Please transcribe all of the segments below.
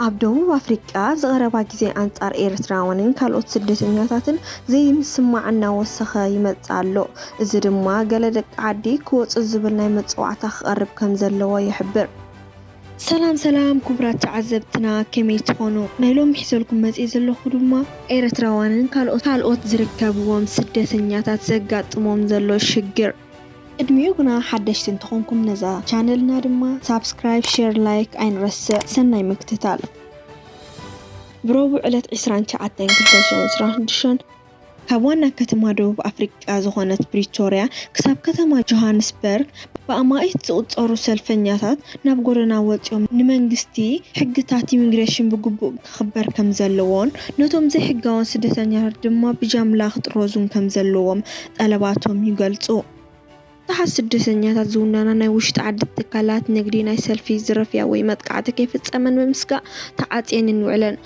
ኣብ ደቡብ ኣፍሪቃ ኣብዚ ቀረባ ግዜ ኣንጻር ኤርትራውያንን ካልኦት ስደተኛታትን ዘይምስማዕ እናወሰኸ ይመጽእ ኣሎ። እዚ ድማ ገለ ደቂ ዓዲ ክወጹ ዝብል ናይ መጸዋዕታ ክቐርብ ከም ዘለዎ ይሕብር። ሰላም ሰላም ክቡራት ተዓዘብትና፣ ከመይ ትኾኑ? ናይ ሎሚ ሒዘልኩም መጽእ ዘለኹ ድማ ኤርትራውያንን ካልኦት ካልኦት ዝርከብዎም ስደተኛታት ዘጋጥሞም ዘሎ ሽግር። ቅድሚኡ ግና ሓደሽቲ እንተኾንኩም ነዛ ቻነልና ድማ ሳብስክራይብ፣ ሼር፣ ላይክ ኣይንረስዕ። ሰናይ ምክትታል። ብረቡዕ ዕለት ዕስራን ትሽዓተን ክልተ ሽሕን ዕስራን ሽዱሽተን ካብ ዋና ከተማ ደቡብ ኣፍሪቃ ዝኾነት ፕሪቶርያ ክሳብ ከተማ ጆሃንስበርግ ብኣማኢት ዝቑጸሩ ሰልፈኛታት ናብ ጎደና ወጺኦም ንመንግስቲ ሕግታት ኢሚግሬሽን ብግቡእ ክኽበር ከም ዘለዎን ነቶም ዘይሕጋውያን ስደተኛታት ድማ ብጃምላ ክጥረዙን ከም ዘለዎም ጠለባቶም ይገልጹ። ብዙሓት ስደተኛታት ዝውነና ናይ ውሽጢ ዓዲ ትካላት ንግዲ ናይ ሰልፊ ዝርፍያ ወይ መጥቃዕቲ ከይፍጸመን ብምስጋእ ተዓጽየንን ይውዕለን።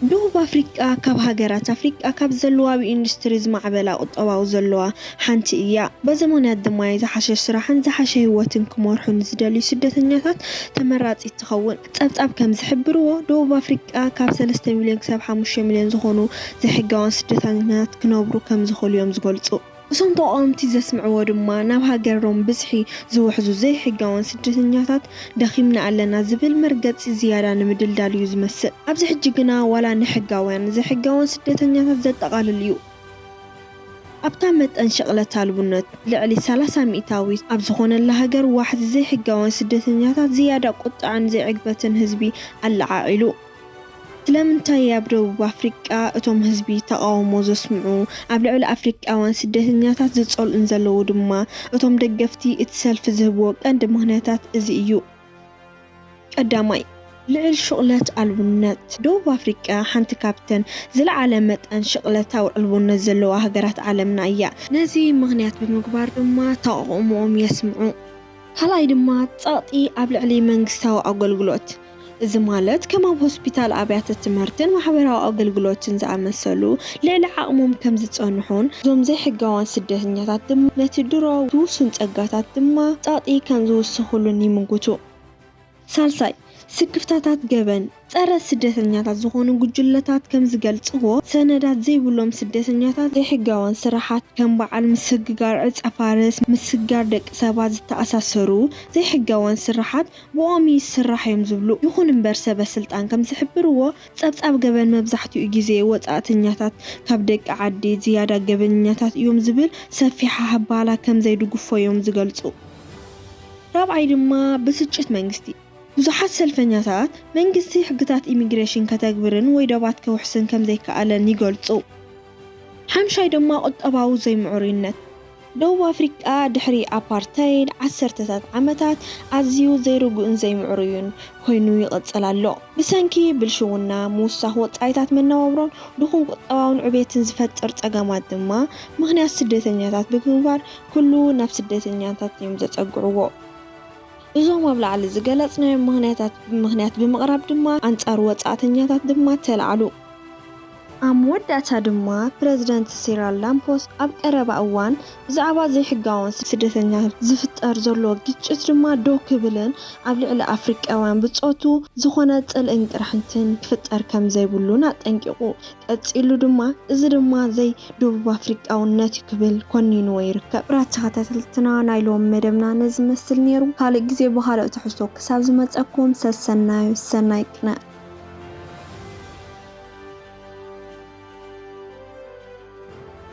ደቡብ ኣፍሪቃ ካብ ሃገራት ኣፍሪቃ ካብ ዘለዋ ብኢንዱስትሪ ዝማዕበላ ቁጠባዊ ዘለዋ ሓንቲ እያ። በዚ ምኽንያት ድማ እዩ ዝሓሸ ስራሕን ዝሓሸ ህይወትን ክመርሑ ንዝደልዩ ስደተኛታት ተመራጺት ትኸውን። ጸብጻብ ከም ዝሕብርዎ፣ ደቡብ ኣፍሪቃ ካብ ሰለስተ ሚልዮን ክሳብ ሓሙሽተ ሚልዮን ዝኾኑ ዘይሕጋውያን ስደተኛታት ክነብሩ ከም ዝኽእሉ እዮም ዝገልጹ። እቶም ተቓወምቲ ዘስምዕዎ ድማ፣ ናብ ሃገሮም ብዝሒ ዝውሕዙ ዘይሕጋውያን ስደተኛታት ደኺምና ኣለና ዝብል መርገጺ ዝያዳ ንምድልዳል እዩ ዝመስል። ኣብዚ ሕጂ ግና ዋላ ንሕጋውያን ዘይሕጋውያን ስደተኛታት ዘጠቓልል እዩ። ኣብታ መጠን ሽቕለት ኣልቡነት ልዕሊ ሰላሳ ሚእታዊት ኣብ ዝኾነላ ሃገር፣ ዋሕዚ ዘይሕጋውያን ስደተኛታት ዝያዳ ቁጥዐን ዘይዕግበትን ህዝቢ ኣለዓዒሉ። ስለምንታይ ኣብ ደቡብ ኣፍሪቃ እቶም ህዝቢ ተቓውሞ ዘስምዑ፣ ኣብ ልዕሊ ኣፍሪቃውያን ስደተኛታት ዝጸልኡን ዘለዉ ድማ፣ እቶም ደገፍቲ እቲ ሰልፊ ዝህብዎ ቀንዲ ምኽንያታት እዚ እዩ። ቀዳማይ፣ ልዑል ሽቕለት ኣልቡነት። ደቡብ ኣፍሪቃ ሓንቲ ካብተን ዝለዓለ መጠን ሽቕለት ኣልቡነት ዘለዋ ሃገራት ዓለምና እያ። ነዚ ምኽንያት ብምግባር ድማ ተቓውሞኦም የስምዑ። ካልኣይ ድማ ጸቕጢ ኣብ ልዕሊ መንግስታዊ ኣገልግሎት። እዚ ማለት ከም ኣብ ሆስፒታል፣ ኣብያተ ትምህርትን ማሕበራዊ ኣገልግሎትን ዝኣመሰሉ ልዕሊ ዓቕሞም ከም ዝጸንሑን እዞም ዘይሕጋውያን ስደተኛታት ድማ ነቲ ድሮ ውሱን ጸጋታት ድማ ጸቕጢ ከም ዝውስኹሉን ይምጉቱ። ሳልሳይ፣ ስክፍታታት ገበን። ጸረ ስደተኛታት ዝኾኑ ጉጅለታት ከም ዝገልጽዎ፣ ሰነዳት ዘይብሎም ስደተኛታት ዘይሕጋውያን ስራሓት ከም በዓል ምስግጋር ዕጸ ፋርስ፣ ምስግጋር ደቂ ሰባት ዝተኣሳሰሩ ዘይሕጋውያን ስራሓት ብኦም ይስራሕ እዮም ዝብሉ። ይኹን እምበር ሰበ ስልጣን ከም ዝሕብርዎ፣ ጸብጻብ ገበን መብዛሕትኡ ግዜ ወጻእተኛታት ካብ ደቂ ዓዲ ዝያዳ ገበነኛታት እዮም ዝብል ሰፊሕ ኣባህላ ከም ዘይድግፎ እዮም ዝገልጹ። ራብዓይ ድማ ብስጭት መንግስቲ። ብዙሓት ሰልፈኛታት መንግስቲ ሕግታት ኢሚግሬሽን ከተግብርን ወይ ዶባት ከውሕስን ከም ዘይከኣለን ይገልጹ። ሓምሻይ ድማ ቁጠባዊ ዘይምዕሩይነት። ደቡብ ኣፍሪቃ ድሕሪ ኣፓርታይድ ዓሰርተታት ዓመታት ኣዝዩ ዘይርጉእን ዘይምዕሩይን ኮይኑ ይቕጽል ኣሎ። ብሰንኪ ብልሽውና፣ ምውሳኽ ወጻኢታት መነባብሮን ድኹም ቁጠባውን ዕቤትን ዝፈጥር ጸገማት ድማ ምኽንያት ስደተኛታት ብምግባር ኩሉ ናብ ስደተኛታት እዮም ዘጸግዕዎ። እዞም ኣብ ላዕሊ ዝገለጽናዮም ምኽንያታት ምኽንያት ብምቕራብ ድማ ኣንጻር ወጻእተኛታት ድማ ተላዕሉ። ኣብ መወዳእታ ድማ ፕረዚደንት ሲራል ላምፖስ ኣብ ቀረባ እዋን ብዛዕባ ዘይሕጋውያን ስደተኛታት ዝፍጠር ዘሎ ግጭት ድማ ደው ክብልን ኣብ ልዕሊ ኣፍሪቃውያን ብጾቱ ዝኾነ ጽልእን ቅርሕንትን ክፍጠር ከም ዘይብሉን ኣጠንቂቑ። ቀጺሉ ድማ፣ እዚ ድማ ዘይደቡብ ኣፍሪቃውነት እዩ ክብል ኮኒንዎ ይርከብ። ክቡራት ተኸታተልትና፣ ናይ ሎሚ መደብና ነዚ ዝመስል ነይሩ። ካልእ ግዜ ብኻልእ ትሕዝቶ ክሳብ ዝመጸኩም ሰሰናዩ፣ ሰናይ ቅነ።